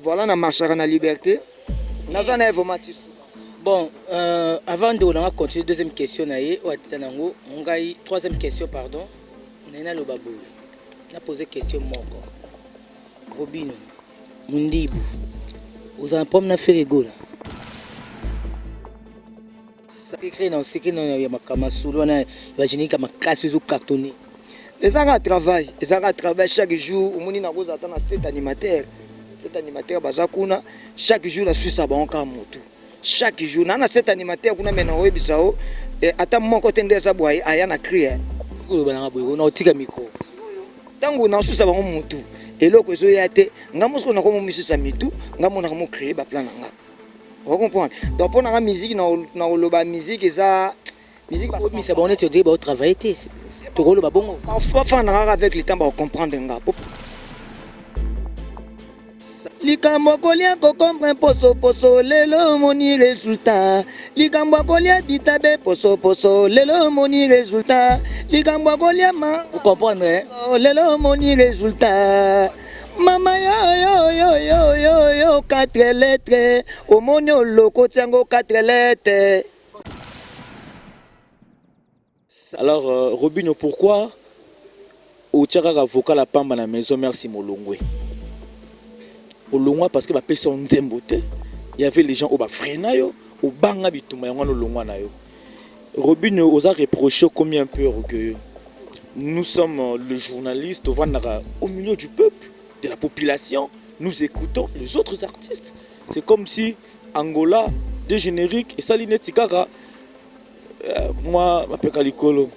Voilà na marchaka na liberté. Naza na ye vraiment ti suka. Bon, euh, avant ndeko na nga continue deuxième question na ye oyo atita nango ngai troisième question pardon naye naloba boye na pose question moko Robino Mundibu ozala na problème na Ferre Gola Secret na secret na ya makambo masolo wana ya générique ya makasi ezo cartonner. Eza kaka travail, eza kaka travail chaque jour omoni nakozala ata na 7 animateur, 7 animateur baza kuna chaque jour nasuisa bango kaka motu chaque jour naa na 7 animateur kuna me nakoyebisa yo eh, ata moko te nde aza boye aya na cri eh. Oloba nanga boye na otika micro. Ntango nasusa bango motu eloko ezoya te nga mosiko nakomo misusa mitu nga monaka mo créer ba plan na nga. O comprendre? Donc pona nga musique na na koloba musique eza musique ba Obimisa bango neti odire bao travailler te. Tokoloba bongo. Parfois fanda kaka avec le temps ba comprendre nga. Likambo ya kolia kokombre poso poso lelo omoni resultat likambo ya kolia bitabe poso poso lelo omoni resultat likambo ya kolia ma Vous comprendre hein? lelo omoni resultat Mama yo yo yo yo yo yo 4 lettres omoni olokoti yango 4 lettres. Alors euh, Robinho pourquoi otia kaka vocal ya pamba na maison merci molongwe olongwa parce que bapesi yo nzembo te y avait les gens oyo bafrena yo obanga bitumba yango wana olongwa na yo Robinho oza reproche okomi un peu orgueilleux nous sommes euh, le journaliste ovandaka au milieu du peuple de la population nous écoutons les autres artistes c'est comme si Angola de générique esali neti kaka euh, moi mapeka likolo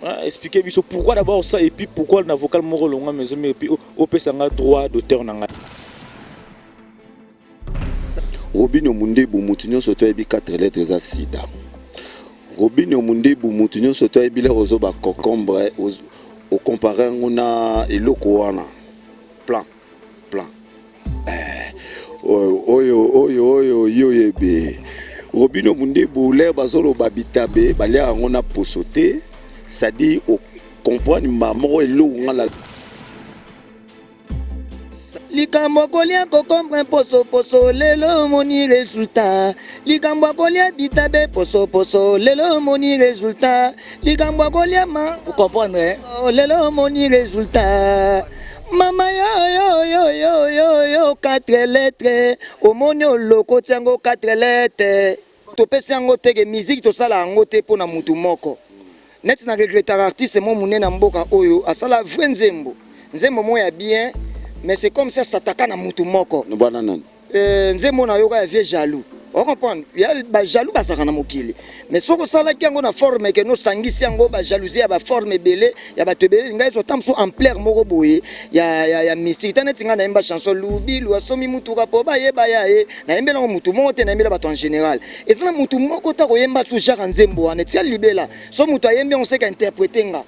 hein, expliquer biso pourquoi d'abord ça et puis pourquoi na vocal moko olongwa maison mais et puis opesa nga droit d'auteur na ngai. Robinho Mundibu mutu nyonso to ayebi 4 lettres eza sida. Robinho Mundibu mutu nyonso to ayebi lero ozo ba cocombre o comparer yango na eloko wana plan plan eh, oyo oyo oyo yo oyebi Robinho Mundibu lere bazoloba bitabe baliaka yango na poso te c'est-à-dire o comprendre mbala moko eloko nga na Likambo ya kolia kokombre poso poso lelo omoni resultat likambo ya kolia bitabe poso poso lelo omoni resultat likambo ya kolia ma Vous comprendre hein? lelo omoni resultat mama yo yo yo yo yo yo 4 lettres omoni olokoti yango 4 lettres topesi yango teke musique tosala yango te mpo na mutu moko neti na regretaka artiste mo monene na mboka oyo asala vrai nzembo nzembo moko ya bien mais c'est comme ça sataka na mutu moko bwana nani euh, nzembo na yoka ya vieux jaloux o comprendre ya ba jaloux bazalaka na mokili mais soki osalaki yango na forme ke nosangisi yango ba jalousie ya ba forme ebele ya bato ebele ngai ezwa ta mosusu ampleur moko boye ya, ya, ya mystique ta neti ngai nayemba chanson lubilu asomi mutuka mpo bayeba ya ye nayembela yango mutu moko te nayembela bato en général eza na mutu moko ta koyemba su genre nzembo wana etikali libela so mutu ayembi yango seke interprete nga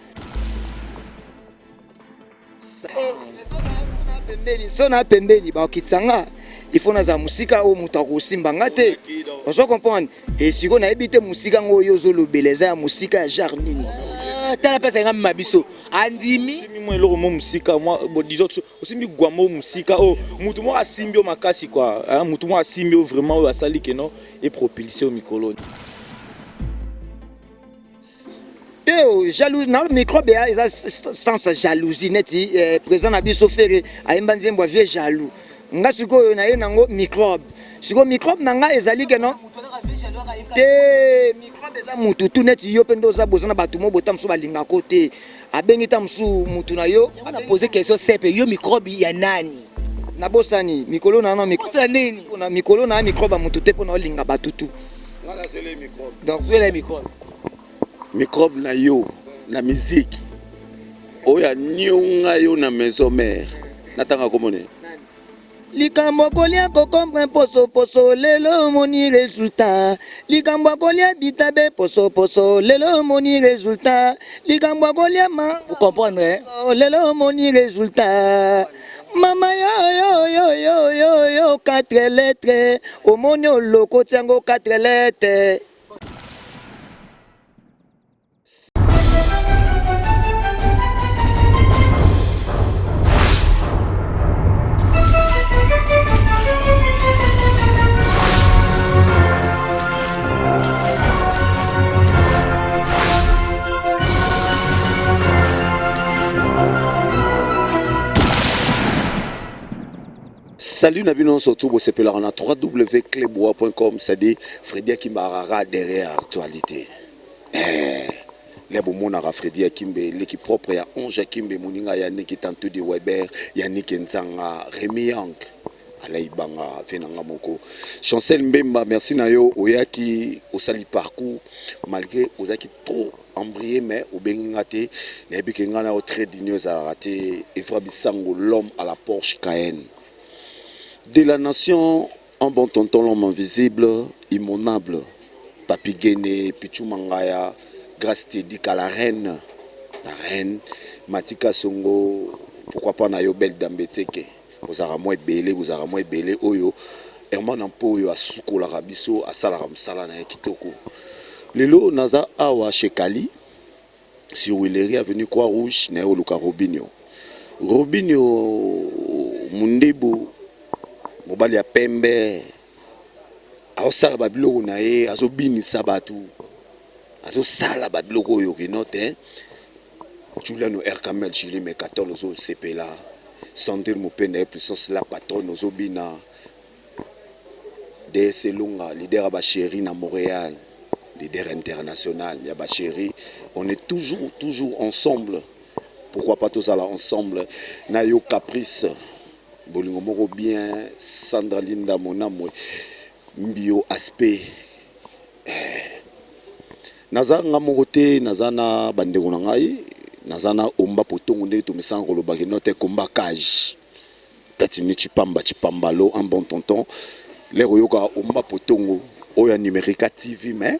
pembeni so na pembeni bakokitisa nga il faut nazala mosika oyo moto akosimba nga te ozo comprendre e sikoyo nayebi te mosika yango oyo ozolobela eza ya mosika ya genre nini ah, tala mpesa nga mema biso andimi mwa eloko mo mosika mwa disons osimbi gwa mo mosika oyo motu moko asimbi yo makasi kua motu moko asimbi yo vraiment oyo asali keno epropulse yo mikolo. Te oh, jaloux na microbe ya eza sens jalousie neti eh, président na biso Ferre ayemba nzembo ya vieux jaloux nga sikoyo na ye nango microbe sikoyo microbe na nga ezali ke non te microbe eza mutu tu neti yo mpe nde oza boza na bato mo bota mosusu balingako te abengi ta mosusu mutu na yo na pose question simple yo microbe ya nani nabosani mikolo na na mikolo na microbe ya mutu te mpo na olinga bato tu donc zwela microbe microbe na yo na musique oyo anionga yo na maison mère natanga komone likambo ya kolia kokombre posoposo lelo omoni resultat likambo ya kolia bitabe posoposo lelo omoni resultat likambo ya kolia ma vous comprendre hein? lelo omoni resultat mama yo yo yo yo yo yo 4 lettres omoni olokoti yango 4 lettres. Salut na bino surtout bosepelaka na www.cleboa.com, c'est-à-dire Freddy Akimbe arara derrière actualité. Eh, le bomonaka Freddy Akimbe, leki propre ya Ange Akimbe, moninga ya Niki Tantu de Weber, Yannick Nzanga, Rémi Yank, Alain Banga, Venanga moko. Chancel Mbemba, merci na yo oyaki osali parcours malgré ozaki trop embrouillé, mais obengi nga te, nayebi ke nga na yo très digne ezalaka te. Evra Bisango, l'homme à la Porsche Cayenne. De la nation, un bon tonton, l'homme invisible, immonable. Papi Guéné, Pichou Mangaya, Grâce Tedika, la reine, Matika Songo, pourquoi pas na yo Belle Dambeteke. Bozalaka mwa ebele, bozalaka mwa ebele oyo Herman Mpo oyo asukolaka biso, asalaka mosala na ye kitoko. Lelo naza awa chez Kali, sur Willery avenue Croix Rouge, na ye oluka Robinio. Robinio Mundebu, mobali ya pembe, aosala babiloko na ye, azobinisa bato, azosala babiloko oyo kino te. Juliano Erkamel, Julie Mekatol ozosepela, Sandrine Mopenda ye puissance la patronne ozobina, DS Lunga, leader ya bachéri na Montréal, leader international ya bachéri, on est toujours toujours ensemble. Pourquoi pas tozala ensemble na yo Caprice bolingo moko bien, Sandra Linda Monamwe Mbio aspect. Naza nga moko te, naza na bandeko na ngai, naza na Omba Potongo, ndenge tomesanga kolobaki no te, komba cage Platini Chipamba Chipambalo, un bon tonton lere oyokaka Omba Potongo oyo ya Numérica TV. Mais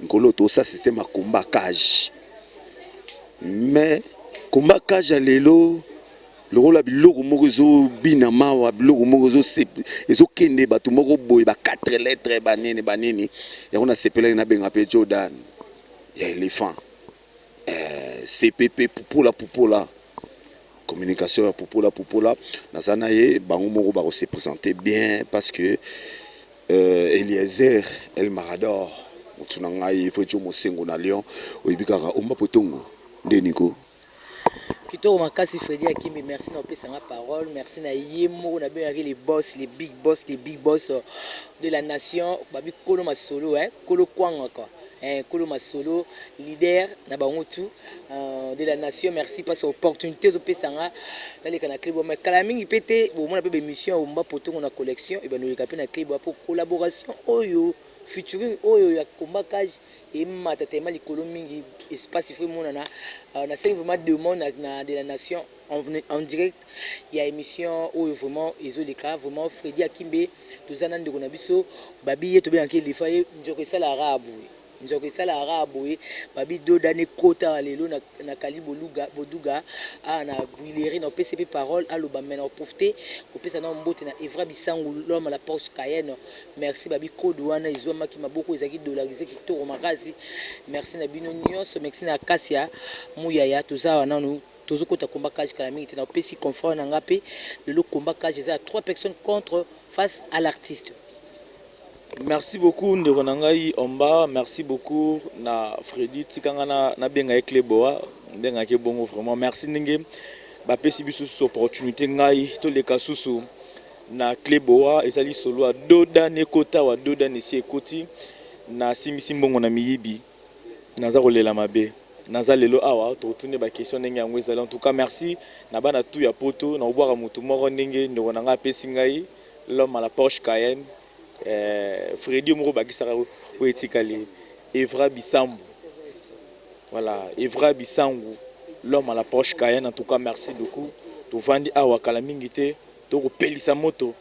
nkolo tosa système ya komba cage, mais komba cage ya lelo lokola biloko moko ezobina mawa, biloko moko ezokende, bato moko boye ba 4 lettres banini banini. Yango nasepelaki nabenga mpe Jordan ya éléphant, CPP Pupola Pupola communication ya Pupola Pupola. Naza na ye, bango moko bakose présenter bien parce que Eliezer El Marador, motu na ngai Fredio Mosengo na Lyon, oyebi kaka Omba Potongo nde niko. Kitoko makasi, Fredi Akimbi, merci na opesanga parole. Merci na ye moko nabengaki les boss, les big boss, les big boss de la nation, babi kolo masolo, eh, kolo kwanga quoi, eh, kolo masolo, leader na bango tout, de la nation. Merci parce que opportunité ozopesanga naleka na Club. Mais kala mingi mpe te, bomona mpe bémission Omba Potongo na collection ebandoleka mpe na Club po collaboration oyo, featuring oyo ya Komba Cage emata tema likolo mingi, espace ifo emonana. Nasengi vraiment demande na de la nation en direct ya émission oyo vraiment ezoleka. Vraiment Fredi Akimbe, toza na ndeko na biso babi ye tobengaki elefa ye nzoko esalaka boye, nzoko esalaka boye, babi dodane ekota lelo na Kali Boluga, Boduga awa na Bwileri. Na opesi mpe parole aloba, mais na oprofite kopesa na mbote na Evra Bisangu, l'homme à la Porsche Cayenne. Merci, babi code wana ezwamaki maboko ezalaki dollarisé kitoko makasi. Merci na bino nyonso, merci na kasi ya Muyaya. Toza awa nanu tozokota komba cage kala mingi te. Na opesi confrère na nga mpe lelo komba cage eza ya trois personnes contre face à l'artiste. Merci beaucoup ndeko na ngai Omba, merci beaucoup na Fredi. Tikanga na nabenga ye Cleboa, ndengaki bongo. Vraiment merci ndenge bapesi biso susu opportunité ngai toleka susu na Cleboa. Ezali solo ya dodane ekota wa dodane esi ekoti, nasimbisi mbongo na miyibi, naza kolela mabe. Naza lelo awa totuni baquestion ndenge yango ezali. En tout cas merci na bana tu ya poto. Na kobwaka motu moko ndenge ndeko na ngai apesi ngai, l'homme à la Porsche Cayenne, Fredi moko bakisaka oyo etikali Evra Bisambu. Voilà, Evra Bisangu, l'homme à la Porsche Cayenne. En tout cas merci beaucoup. Tovandi awa kala mingi te, tokopelisa moto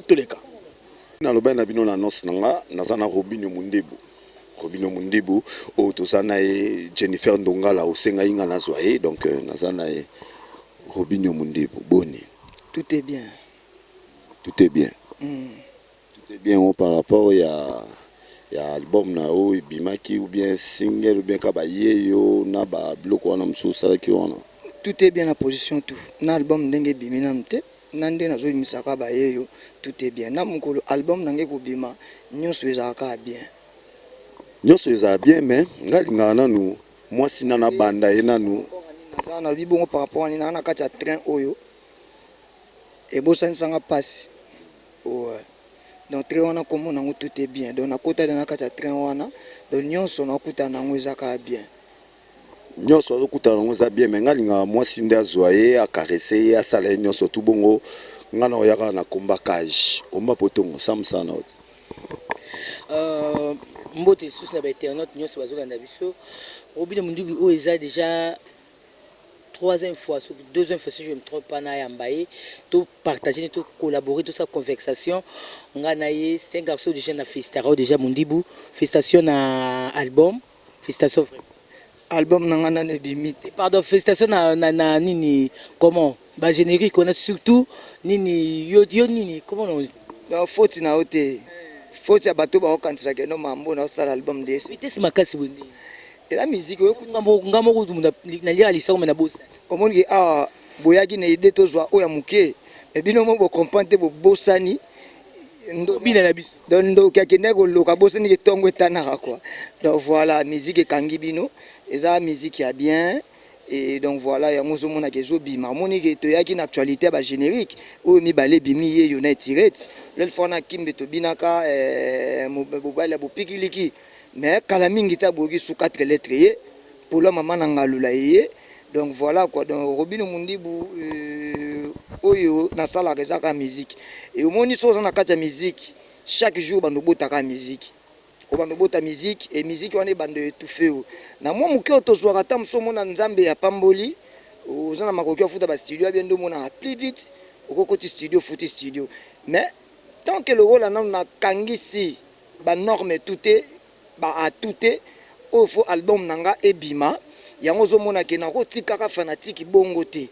toleka. Nalobaki na bino na annonce na nga, naza na Robinio Mundebu. Robinio Mundebu oyo toza na ye, Jennifer Ndongala osengai nga nazwa ye, donc naza na ye. Robinio Mundebu, boni? Tout est bien. Tout est bien. Tout est bien o par rapport ya album na oyo ebimaki, ou bien single, ou bien ka baye yo na babiloko wana mosusu osalaki wana? Tout est bien na position tout na album ndenge ebimi nanu te, na nde nazobimisaka baye yo. Tout est bien na mokolo album na ngai kobima, nyonso ezalaka kaka bien. Nyonso ezala bien, mais ngai alingaka nanu mwasi nanu abanda ye nanu. Naza nalobi bongo par rapport ani naa na kati ya train oyo ebosanisanga mpasi. Ouais. Donc train wana kombo nango tout est bien. Donc nakota na kati ya train wana, donc nyonso nakutana nango eza kaka bien. Nyonso azokutana nango eza bien, mais ngai alingaka mwasi nde azwa ye, acaresser ye, asala ye nyonso tu. Bongo ngai na oyaka na komba cage omba potongo samsana oti. Mbote lisusu na bainternaute nyonso bazolanda biso. Robinho Mundibu, oyo eza déjà troisième fois, deuxième fois si je me trompe pas, na yamba ye, to partager, to collaborer, tout ça, conversation nga na ye. C'est un garçon déjà na félicitera déjà Mundibu, félicitation na album, félicitations vraiment. Album na nga nano ebimi te. Pardon, félicitation na nini, comment, ba générique wana surtout nini, yo nini, comment on Donc faute na yo te, faute ya bato bakokanisaka eno mambo na osala album de vitesse makasi boye. Ela musique. Nga moko naliaka lisango, me na bosa. Omoniki awa boyaki na idée tozwa oyo ya moke, me bino mo bocomprendre te, bobosani. Bina na biso. Donc ndoki akendaki koloka, bosani ke ntongo etanaka quoi. Donc voilà, musique ekangi bino, eza musique ya bien. Et donc voilà, yango ozomonaka ezobima. Omoni ke toyaki na actualité ya bagénérique oyo mibale ebimi, ye yo na etirete lele fois na kimbe tobinaka mobali ya bopikiliki, mais kala mingi te aboyoki su 4 lettres ye polo mama na ngalula ye. Donc voilà quoi. Donc Robinho Mundibu, oyo nasalaka eza kaka musique. E omoni so oza na kati ya musique, chaque jour bando obotaka musique, obanda obota musique e musique wana ebanda étouffe o na mwa moke oyo tozwaka. Ata mosu omona Nzambe ya pamboli, oza na makoki afuta bastudio abie nde omonaka plus vite okokoti studio, ofuti studio. Mais tant que lokola nano nakangisi banorme tu te, baatu te oyo fo album na nga ebima, yango ozomona ke nakotikaka fanatique bongo te.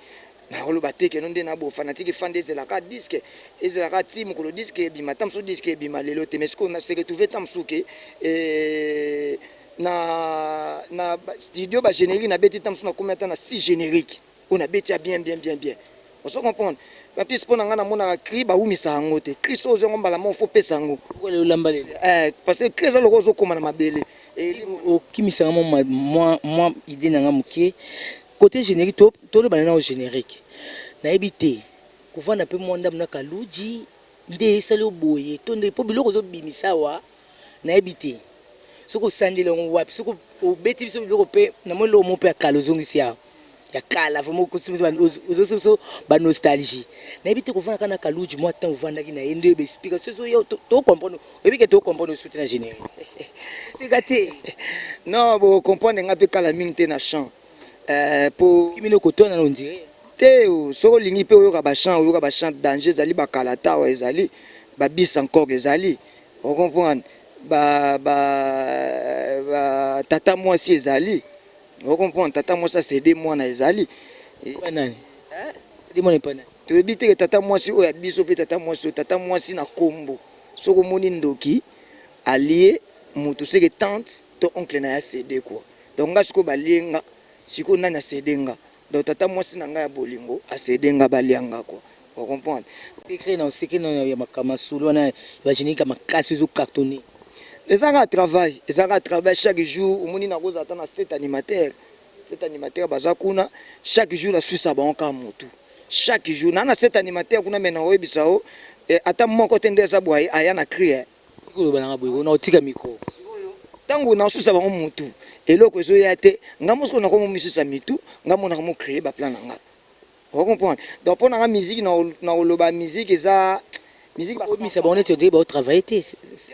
Nakoloba te keno nde na bo fanatique efandi, ezelaka disque, ezelaka ti mokolo disque ebima. Ta mosusu disque ebima lelo te, mais sikoyo se retrouve ta mosusu ke na studio bagénérique nabeti, ta mosusu nakomi ata na six générique oyo nabeti ya bien bien bien bien. Ozo comprendre bapisi mpo na ngai, namonaka cri bawumisa yango te. Cri so ozongo mbala moko, fo pesa yango. Olamba lelo. Parce que cri eza lokola ozokóma na mabele. Okimisanga mwa idée na nga moke côté générique. Tolobana nao générique, nayebi te kovanda mpe mwa ndambo na kaluji nde esali oboye to nde mpo biloko ozobimisa awa, nayebi te soki osandeli yango wapi, soki obeti biso biloko mpe namoni eloko moko mpe ya kala ozongisi awa ya kala vraiment, ozosi biso banostalgie. Nayebi te kovanda kaka na kaluji mwa temps ovandaki na ye nde baexplication ezoya tocomprendre, oyebi ke tocomprendre osu te na générique, sika te. Non, bocomprendre nga mpe kala mingi te na chant po kimino kotwana na ondire. Te, soki olingi mpe oyoka bachant, oyoka bachant danger ezali, bakalata awa ezali, babis encore ezali, ocomprendre ba tata mwasi ezali, ocomprendre tata mwasi asede mwana ezali. Nani sede mwana epa nani? Toyebi teke tata mwasi oyo ya biso mpe tata mwasi oyo, tata mwasi na kombo. Soki omoni ndoki alie moto, seke tante to oncle na ye asede quoi. Donc nga sikoyo balie nga, sikoyo nani asede nga? Donc tata mwasi na ngai ya bolingo asede nga, balia nga quoi, ocomprendre. Secret na secret na ya makambo masolo wana ya bagénérique ya makasi ezocartonne. Eza kaka travail, eza kaka travail chaque jour. Omoni nakozala ata na sept animateur, sept animateur baza kuna, chaque jour naswisa bango kaka motu. Chaque jour naa na sept animateur kuna, me nakoyebisa o ata moko te nde eza boye aya na cri. Sikoloba nanga boye na otika micro. Ntango nasusa bango motu, eloko ezoya te. Nga mosiko nakoma misusa mitu, nga monaka mo créer baplan na nga, ocomprendre. Donc mpo na nga musique, na koloba musique eza musique. Obimisa bango neti ondire baotravaille te,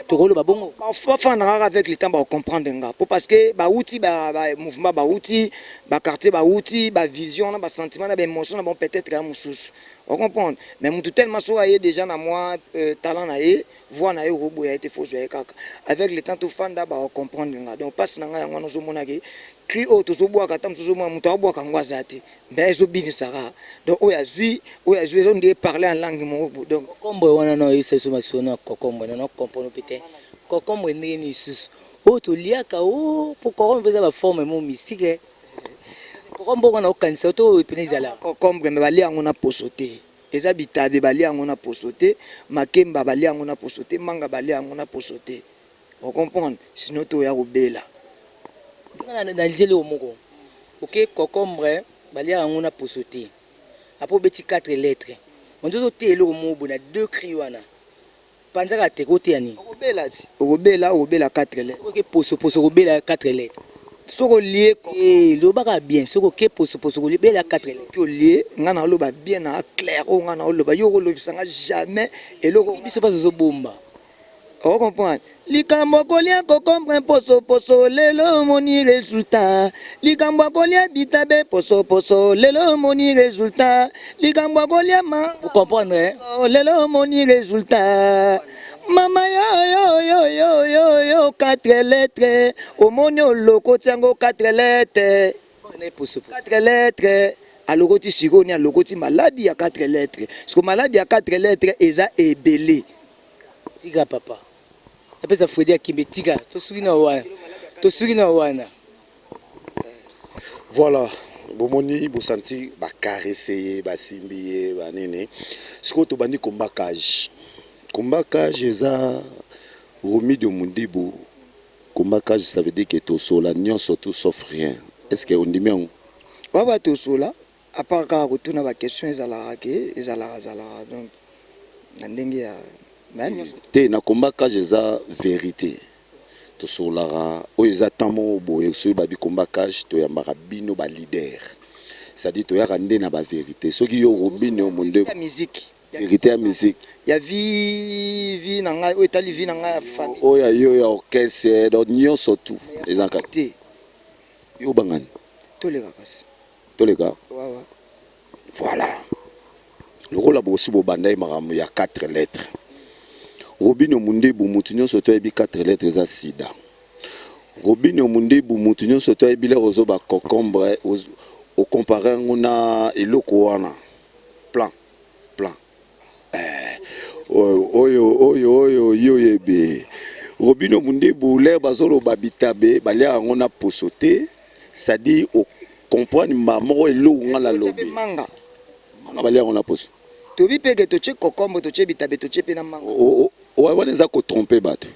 tokoloba bongo. Bafanda kaka, avec le temps bacomprendre nga po parce que bauti mouvement, bauti baquartier, bauti bavision na basentiment na baémotion na bango peut-être ya mosusu, ocomprendre. Mais mutu tellement soki aye déjà na mwa talent na ye, voix na ye, okoboya ye te, fo ozwa ye kaka. Avec le temps tofanda, bacomprendre nga. Donc mpasi na ngai yango wana, ozomonaki cri oyo tozobwaka, ata mosusu ozomona moto abwaka yango aza te, mais ezobinisaka. Donc oyo azwi, oyo azwi, ezo nde parler en langue moko. Donc concombre wana na oyebisa biso masolo ya concombre na comprendre mpe te. Concombre ndenge nini lisusu oyo toliaka o po concombre mpe eza baforme mo mystique? Concombre wana okanisa to oyo pene ezala? Concombre, me balia yango na poso te. Eza bitabe, balia yango na poso te. Makemba, balia yango na poso te. Manga, balia yango na poso te, ocomprendre. Sinon toya kobela. Nga na nzeli oyo moko oke, concombre baliaka yango na poso te. Apo obeti 4 lettres, onzi ozoteya eloko moko boye na deux cri wana. Panzaka te koteya nini? Okobela ti okobela, okobela 4 lettres. Soki oke posoposo okobela 4 lettres. Soki olie Eh, lobaka bien, soki oke posoposo okobela 4 lettres. Soki olie, nga naoloba bien na clair, oyo nga naoloba, yo okolobisa nga jamais eloko. Biso mpasi ozobomba. O comprendre? Likambo kolia concombre poso poso, lelo omoni résultat. Likambo kolia bitabe poso poso, lelo omoni résultat. Likambo kolia ma Vous comprendre, hein? Lelo omoni résultat. Mama yo yo yo yo yo yo, 4 lettres. Omoni olokoti yango 4 lettres. Na posoposo. 4 lettres alokoti sikoyo ni alokoti maladie ya 4 lettres. Siko maladie ya 4 lettres eza ebele. Tika papa. Napesa Fredi Akimbe, tika. Tosuki na wana. Tosuki na wana. Voilà, bomoni, bosanti bacaresser ye, basimbi ye, banini. Sikoyo tobandi combat cage. Combat cage eza Robinho Mundibu. Combat cage, ça veut dire que tosola nyonso, tout sauf rien. Est ce que ondimi yango? Wa batosola, à part kaka kotuna baquestion, ezalaka ke ezalaka zalaka, donc na ndenge ya mais nyonso. Te, na combat cage eza vérité, tosolaka oyo eza temps moko boye. Soki babi combat cage, toyambaka bino baleader, c'est-à-dire toyaka nde na bavérité. Soki yo Robinho Munde Ya musique. Vérité ya musique. Ya vie na ngai, oyo etali vie na ngai ya famille. Oyo ya yo ya orchestre, donc nyonso tout eza kati. Te. Yo obangani? Toleka kasi. Toleka. Wawa. Voilà, lokola bosi bobanda ye makambo ya 4 lettres, Robinho Mundibu, mutu nyonso to ayebi 4 lettres eza sida. Robinho Mundibu, mutu nyonso to ayebi lere ozoba concombre, ocomparer yango na eloko wana plan plan. Oyo oyo oyo oyo yo oyebi, Robinho Mundibu, lere bazoloba bitabe, baliaka yango na poso te, c'est-à-dire ocomprendre mbala moko eloko nga nalobi. Manga. Manga balia yango na poso. Tobi mpe ke totie concombre, totie bitabe, totie mpe na manga. Wana eza kotromper bato.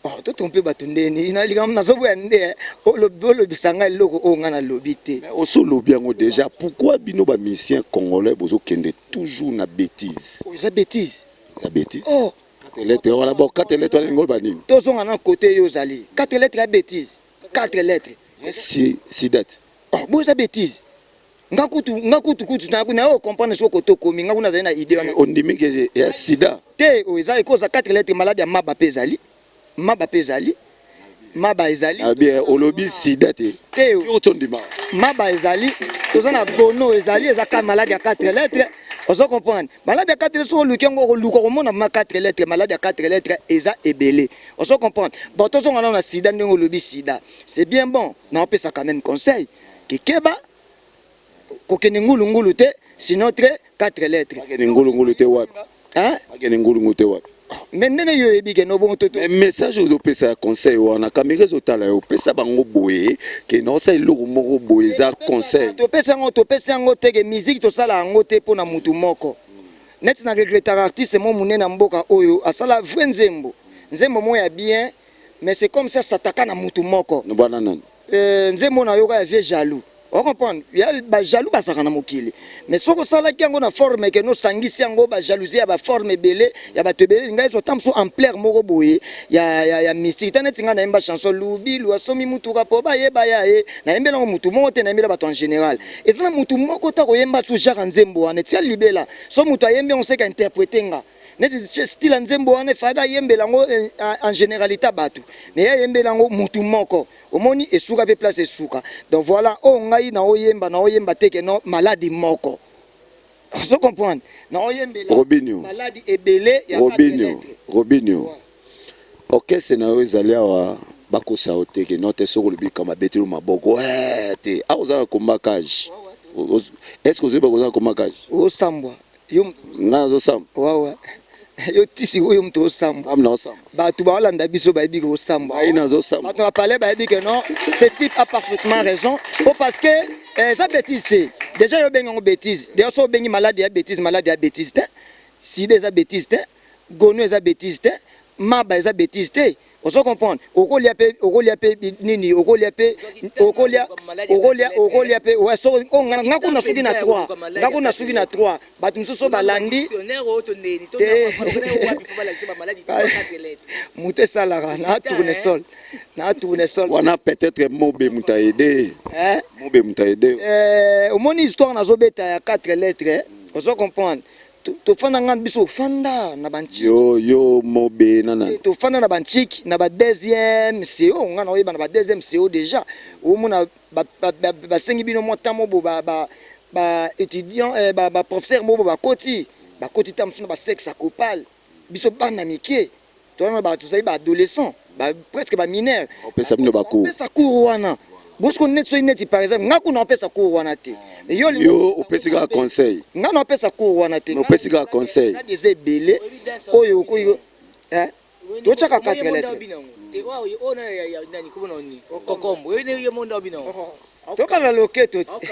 Oh, totromper bato ndeni? Likambo nazoboya nde olobisa ngai eloko oyo ngai nalobi te. Mais osi olobi yango déjà. Pourquoi bino bamusicien congolais bozokende toujours na bêtise? Oyo eza bêtise? Eza bêtise. Oh. Quatre lettres wana, bon, quatre lettres wana elingi oloba nini? Tozonga na côté yo ozali. Quatre lettres ya bêtise, quatre lettres. Si sida te. Oh, boyo eza bêtise. Nga kutu kutu na yo comprendre soki kote okomi nga kuna, azali na idée wana. Ondimi ke ya sida? Te, oyo eza ekoza 4 lettres, maladie ya maba mpe ezali, maba mpe ezali, maba ezali. Ah bien, olobi sida te. Te. Yo tondima. Maba ezali, toza na gono ezali, eza ka maladie ya 4 lettres. Ozo comprendre? Maladie ya 4 lettres, soki oluki yango, okoluka komona ma 4 lettres. Maladie ya 4 lettres eza ebele, ozo comprendre? Bon, tozonga nano na sida. Ndenge olobi sida, c'est bien. Bon, naopesa quand même conseil kekeba kokende ngulungulu te, sinon tre 4 lettres. Akende ngulungulu te wapi? Hein? Akende ngulungulu te wapi? Mais ndenge yo oyebi ke no bongo to Mais message ozopesa ya conseil wana, caméra ezotala yo, opesa bango boye ke naosala eloko moko boye, eza conseil. Topesa yango, topesa yango te ke musique tosala yango te mpo na mutu moko. Neti na regrettaka artiste mo monene na mboka oyo asala vrai nzembo, nzembo moko ya bien, mais c'est comme ça sataka na mutu moko. Bwana nani? Nzembo na yoka ya vieux jaloux. Ocomprendre? Ya bajaloux bazalaka na mokili, mais soki osalaki yango na forme ke nosangisi yango bajalousie ya baforme ebele ya bato ebele, ngai ezwa ta mosusu ampleur moko boye ya mystique ta. Neti ngai nayemba chanson lubilu asomi mutuka mpo bayeba ya ye, nayembela yango mutu moko te, nayembela bato en général. Eza na mutu moko ta koyemba su genre nzembo wana etia libela. So mutu ayembi yango, seka interpréter nga neti style ya nzembo wana efalaki ayembela yango en généralité ya bato, mais ye ayembela yango mutu moko. Omoni, esuka mpe place esuka. Donc voilà, oyo ngai naoyemba, naoyemba te ke no maladie moko. Ozo comprendre? Naoyembela Robinho. maladie ebele ya quatre Robinho. lettres. Robinho, orchestre na yo ezali awa, bakosa yo te ke no te. Soki olobi kama abeteli yo maboko te, awa oza na combat cage. Est ce que ozoyeba koza na combat cage? Osambwa yo moto. Ngai nazosamba? Wawa, yo tisi oyo moto osambwa. Am naosamba. Bato baolanda biso bayebi ke osambwa. Ngai nazosamba. Bato na palais bayebi ke non, ce type a parfaitement raison po parce que eza bêtise te. Déjà yo obengi yango bêtise. D'ailleurs so obengi maladie ya bêtise, maladie ya bêtise te. Sida eza bêtise te, gono eza bêtise te, maba eza bêtise te. Ozo comprendre? Okolia pe, okolia pe nini, okolia pe, okolia, okolia, okolia pe, ouais, so, oh, nga, nga kuna suki na 3, nga kuna suki na 3, bato mosusu balandi te, moto esalaka na tournesol, na tournesol wana peut-être mobe moto aide, eh? Mobe moto aide. Eh, omoni histoire nazobeta ya 4 lettres, ozo comprendre? Tofanda nga biso ofanda na banchiki. Yo yo mobe na nani? Tofanda na banchiki na ba deuxième CO, nga na oyeba na ba deuxième CO déjà. Omona basengi bino mwa temps mobo ba ba ba étudiant, eh, ba ba professeur mobo bakoti, bakoti ta mosusu na ba sexe copal. Biso bana mike, towana ba tozali ba adolescent, ba presque ba mineur. Opesa bino ba cours. Opesa cours wana. Bosiko neti soki neti par exemple nga kuna opesa cours wana te. Yo yo opesi kaka conseil. Nga na opesa cours wana te. Opesi kaka conseil. Nga eza ebele oyo okoki eh totiaka 4 lettres. Tokala loketo ti.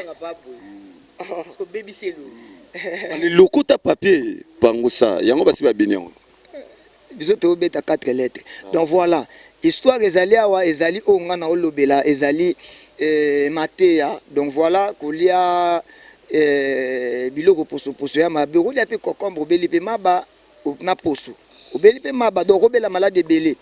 Lokuta papier pangusa yango basi babini yango. Biso tobeta 4 lettres. Donc voilà, histoire ezali awa, ezali oyo nga na olobela ezali mateya. Donc voilà, kolia biloko poso poso ya mabe, okolia pe concombre, obeli pe maba na poso, obeli pe maba, donc obela malade ebele.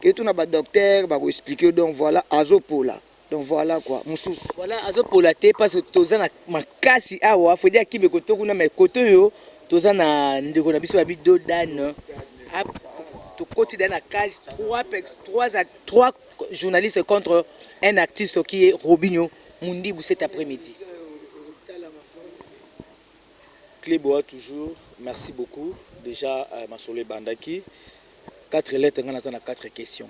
Ke tuna ba docteur bako expliquer. Donc voilà, azopola. Donc voilà quoi, mosusu. Voilà, azopola te parce que toza na makasi awa. Fredi Akimbe koto kuna, mais koto oyo toza na ndeko na biso babi Dodane, tokoti da na cage 3 journalistes contre un artiste qui est Robinho Mundibu cet après-midi. Cléboa toujours, merci beaucoup. Déjà, masolo ebandaki 4 lettres, nga naza na 4 questions.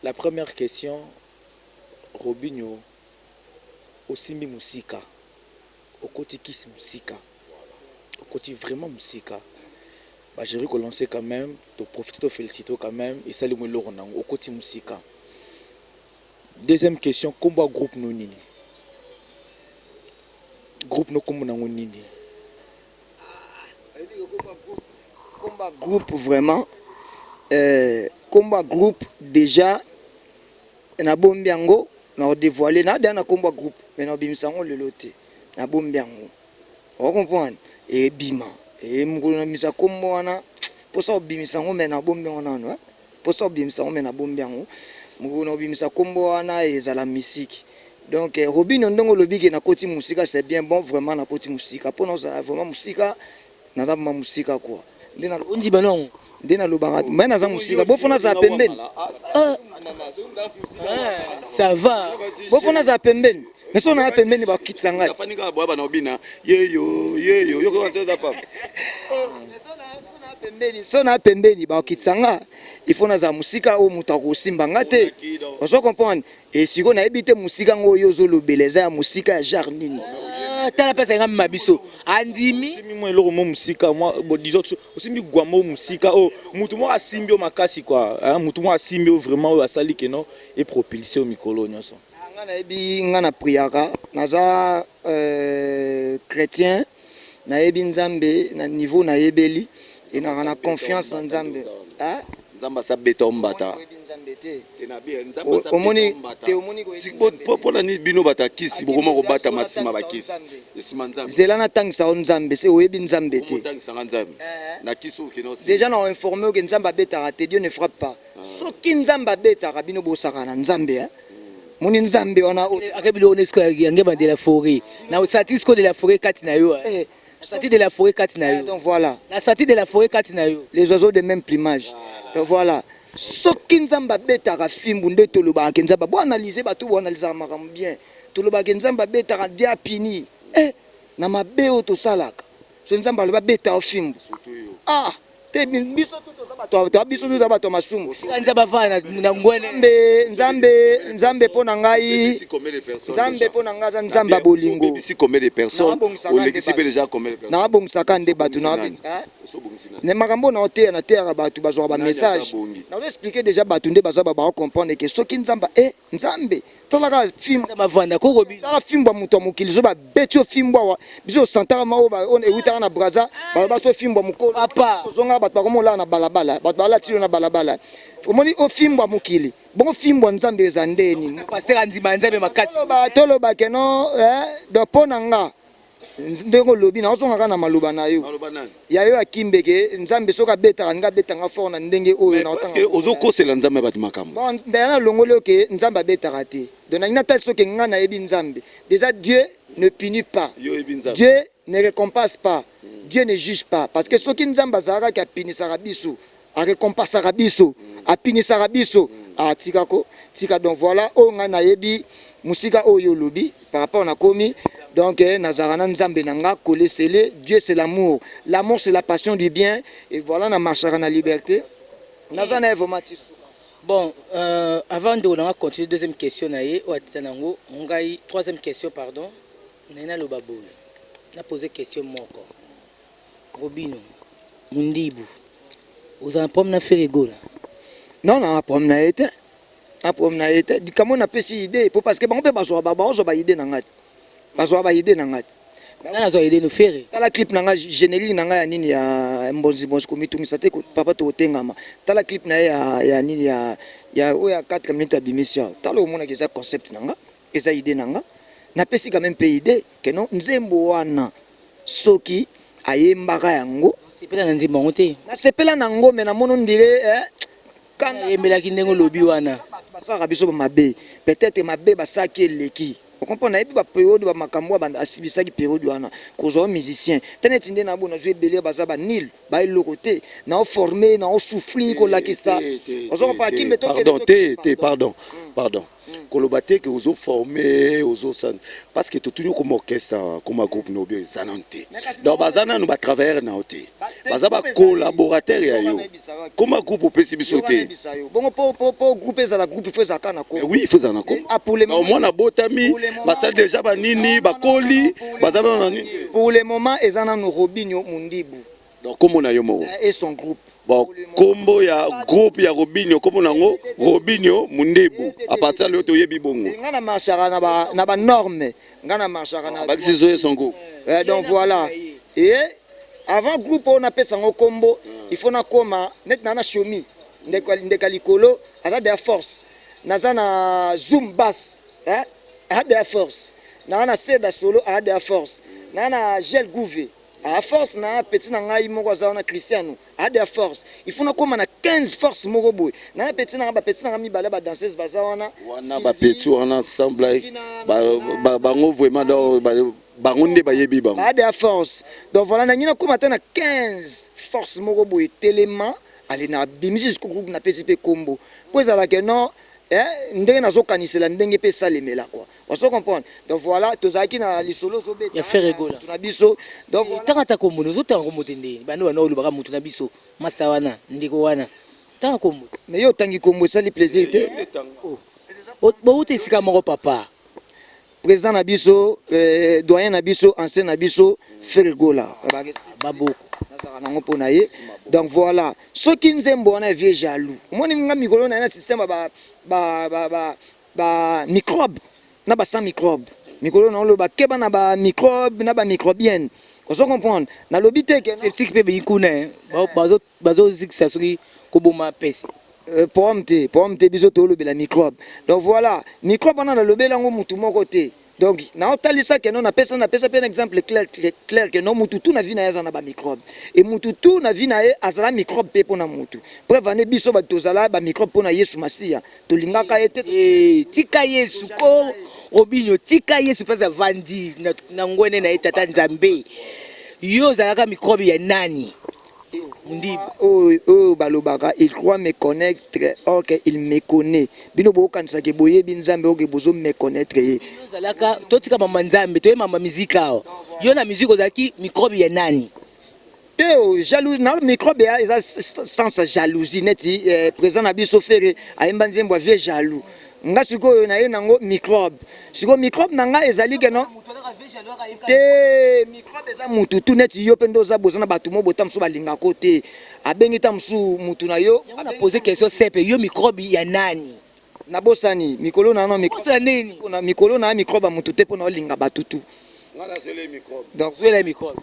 La première question, Robinho, osimbi musika, okoti kisi musika, okoti vraiment musika. Bah, j'ai relancer quand même, to profiter, to féliciter quand même, et salut moi loro nango, okoti musika. Deuxième question, kombo groupe no nini? Groupe no kombo nango nini? Kombo groupe vraiment, kombo groupe déjà na bombi yango na dévoiler na na kombo groupe, mais na bimisa yango lelo te, na bombi yango. O comprendre? Et bima et mukolo na misa kombo wana posa obimisa yango, mais na bombi yango nano, hein? Posa obimisa yango, mais na bombi yango. Mukolo na obimisa kombo wana ezala misiki. Donc Robinho, ndongo olobi ke nakoti mosika, c'est bien bon, vraiment nakoti mosika mpona ozala vraiment mosika, naza vraiment mosika quoi. Nde na Ondima nango. Nde nalobaka me naza mosika, bofo nazala pembeni. Ça va. Bofo nazala pembeni, mais so naa pembeni bakitisa ngai. Afandi kaka boya bana obina yeyo yeyo yokoka nzela eza papa. Pembeni, so na pembeni bakitisa nga. Il faut nazala mosika oyo moto akosimba nga te, ozo comprendre? E sikoyo nayebi te mosika ngo oyo ozolobela eza ya mosika ya genre nini. Ah, tala mpesa nga mema biso andimi. Osimbi mwa eloko mo mosika mwa, bon, disons osimbi gwambo mosika oyo mutu moko asimbi yo makasi quoi, hein, mutu moko asimbi yo vraiment oyo asali keno epropulse yo mikolo nyonso. Nga nayebi, nga na priaka, naza chrétien, nayebi Nzambe na niveau nayebeli enaka na confiance na Nzambe. Ah? Nzambe asabeta o mbata. Oyebi Nzambe te. Omoni te, omoni koyebi Nzambe te. Mpona nini bino bato ya kisi bokoma kobatama nsima bakisi esima Nzambe? Zela natangisa yo Nzambe, se oyebi Nzambe te. Otangisanga Nzambe na kisi okende osimba. Déjà na informé oke Nzambe abetaka te, Dieu ne frappe pas. Soki Nzambe abetaka, bino bosaka na Nzambe, eh? Moni Nzambe wana oyo. Ake biloko nyonso yange ba de la forêt na osati siko de la forêt kati na yo. Eh, na sati de la forêt kati na yo. Donc voilà. Na sati de la forêt kati na yo. Les oiseaux de même plumage. Donc voilà, soki Nzambe abetaka fimbu nde tolobaka ke Nzambe boanalyse, bato boanalysaka makambo bien, tolobaka ke Nzambe abetaka dia pini, eh, na mabe oyo tosalaka. So Nzambe alobi abeta yo fimbu, ah te, biso tu toza bato, biso tu toza bato ya masumu. Sika Nzambe avanda na ngwene. Nzambe, Nzambe, Nzambe mpo na ngai, Nzambe mpo na ngai aza Nzambe ya bolingo. Obebisi combien de personnes? Nabongisaka nde Olekisi mpe bato. déjà combien de personnes? Nabongisaka nde bato na Nani? Eh? Osobongisi nani? Ne makambo oyo naoteya, nateyaka bato bazwaka Nani bamessage. aza bongi? Nazo expliquer déjà bato nde baza baocomprendre ke soki Nzambe e Nzambe. Talaka fimbo. Nzambe avanda koko bi. Tala fimbo ya moto ya mokili so babeti yo fimbo awa biso osantaka ma oyo ewutaka na Brazza baloba so fimbo ya mokolo. Papa. Ozongaka bato bakoma olala na balabala bato balati yo na balabala omoni o fimbo ya mokili bongo fimbo ya Nzambe eza ndeni. Pasteur andima Nzambe makasi. Toloba toloba ke non eh, donc mpo na nga ndenge olobi naozonga kaka na maloba na yo ya yo ya kimbeke Nzambe soki abetaka nga abetanga fort na ndenge oyo parce que ozokosela Nzambe ya bato makambo. Bon, ndaya nalongoli oyo ke Nzambe abetaka te, donc nalingi natali soki nga nayebi Nzambe déjà. Dieu ne punit pas. Yo oyebi Nzambe. Dieu ne récompense pas, Dieu ne juge pas, parce que soki Nzambe azalaka ke apinisaka biso, arécompensaka biso, apinisaka biso, atikako tika. Donc voilà oyo ngai nayebi mosika oyo olobi par rapport nakomi. Donc nazalaka na Nzambe na nga kolesele. Dieu, c'est l'amour, l'amour, c'est la passion du bien. Et voilà, na marchaka na liberté, naza na ye vraiment ti suka. Bon, avant ndeko nanga continue deuxième question na ye oyo atita nango ngai, troisième question, pardon, naye naloba boye, napose question moko. Robinho Mundibu, ozala na problème na Ferre Gola? Non, na problème na ye te, na problème na ye te. Likambo napesi idée po parce que bango mpe bazwa, bazwa baidée na ngai te, bazwa baidée na ngai te. Nga nazwa idée no Ferre. Tala clip na ngai, générique na ngai ya nini, ya mbonzi bonzi, komitungisa te papa, tokotengama. Tala clip na ye ya nini, ya oyo ya 4 minutes abimisi awa. Tala, omonaki eza concept na nga, eza idée na nga. Napesi quand même mpe idée ke non, nzembo wana soki ayembaka yango. Sepela na nzembo yango te? Nasepela nango, me namoni ondire kanda. Ayembelaki ndenge olobi wana. Bato basalaka biso bamabe, peut-être mabe basalaki eleki, ocomprendre. Nayebi bapériode, bamakambo oyo asibisaki période wana kozwa musicien te neti nde na bo nazwi ebele baza banile, baeloko te, naoforme, naosouffrir kolakisa, ozokomprendre kimbe. Pardon, te te, pardon, pardon, koloba te ke ozoforme, ozosala, parce que totuni okoma orchestre, koma groupe na obi eza nanu te. Donc baza nanu batravailleur na yo te, baza bacollaborateur ya yo. Koma groupe opesi biso te. Bongo po groupe ezala groupe, faut ezala kaka na ko. Oui, il faut ezala na ko. Mwana abotami, basali déjà banini, bakoli, baza nano na nini. Pour le moment eza nanu Robinho Mundibu. Donc kombo na yo moko. Et son groupe. Bon, kombo ya groupe ya Robinho, kombo nango Robinho Mundibu. À partir leo toyebi bongo. Nga na marchaka na banorme, nga na marchaka na bakisi zo son groupe. Donc voilà, et avant groupe oyo napesa yango kombo, il faut nakoma neti naa na shomi ndeka likolo aza deya force, naza na zoom bass, aza deya force, naa na seda solo aza deya force, naa na gel gouve a force, na petit na ngai moko aza wana, Cristiano, aza deya force. Il faut nakóma na 15 force moko boye na na petit na nga, bapetit na nga mibale, badanseuse baza wana. Wana bapetit wana semble bango vraiment, donc bango nde bayebi bango. Baza deya force. Donc voilà, nangi nakóma ata na 15 force moko boye telema. Ale na bimisi jusqu'au groupe, napesi mpe kombo mpo ezalaka non ndenge nazokanisela, ndenge mpe esalemela quoi, ozo comprendre. Donc voilà, tozalaki na lisolo ozobeta ya Ferre Gola. Na biso, donc Ntanga ata kombo, ozotanga kombo te ndeni bando wana olobaka motu na biso, masta wana, ndeko wana, tanga kombo. Mais yo otangi kombo, esali plaisir te. Bouta esika moko, papa. Président na biso, doyen na biso, ancien na biso, Ferre Gola. Maboko. Nazalaka nango mpo na ye. Donc voilà, soki nzembo wana vieux jaloux, omoni nga mikolo na ye na système ba, ba, ba, ba, ba microbe na ba sans microbe, mikolo na oloba keba na ba microbe na ba microbienne, ozo comprendre. Nalobi te ke sceptique mpe beyi kuna bazozikisa soki koboma pesi. Problème te, problème te, biso tolobela microbe. Donc voilà, microbe wana nalobela yango mutu moko te. Donc naotalisa ke no napesa mpe na exemple clair, clair ke no mutu tu na vie na ye aza na bamicrobe, e mutu tu na vie na ye azala microbe mpe mpo na mutu. Preuve ane, biso bato tozala bamicrobe mpo na Yesu Masiya, tolingaka ye te. Tika Yesu ko, Robinho, tika Yesu mpasi avandi na ngwene na ye, tata Nzambe. Yo ozalaka microbe ya nani, Mundibu? Oyo balobaka: "Il croit me connaître, or que il me connaît." Bino bokokanisaka boyebi Nzambe, oke bozo méconnaître ye. Ozalaka, totika mama Nzambe, toye mama musique awa. Yo na musique ozalaki microbe ya nani? Te, jaloux na microbe ya eza sens jalousie neti président na biso Ferre ayemba nzembo ya vieux jaloux. Nga sikoyo naye nango microbe, sikoyo microbe na nga ezali ke non te, microbe eza mutu tu neti yo mpe nde oza boza na bato mo bota mosusu balingako te, abengi ta mosusu mutu na yo. Na pose question simple: yo microbe ya nani? Nabosani mikolo na na Osala nini? Mikolo na microbe ya motu te, mpona olinga bato tu. Donc zwela microbe.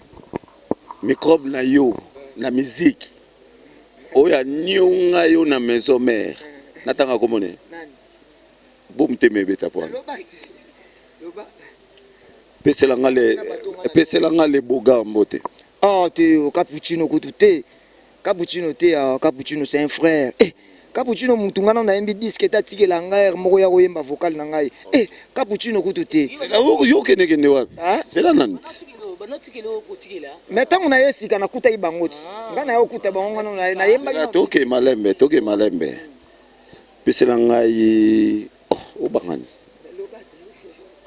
Microbe na yo na musique oyo anionga yo na Maison Mère, natanga komone bo motema ebeta po wana. Peselanga le bogar mbote. Oh te, Capuccino kutu te, Capuccino te. Ah, Capuccino, c'est un frère. Eh, Capuccino mutu nga nano nayembi disque te, atikela ngai air moko ya koyemba vocal na ngai. Eh, Capuccino kutu te. Zela, yo okendekende wapi? Ah? Zela nani ti. Banotikela, okotikela. Mais ntango na ye sika, nakutaki bango ti ngai na ye okuta bango, nga nano nayembaki. Zela, toke malembe, toke malembe. Pesela ngai, oh, obangani.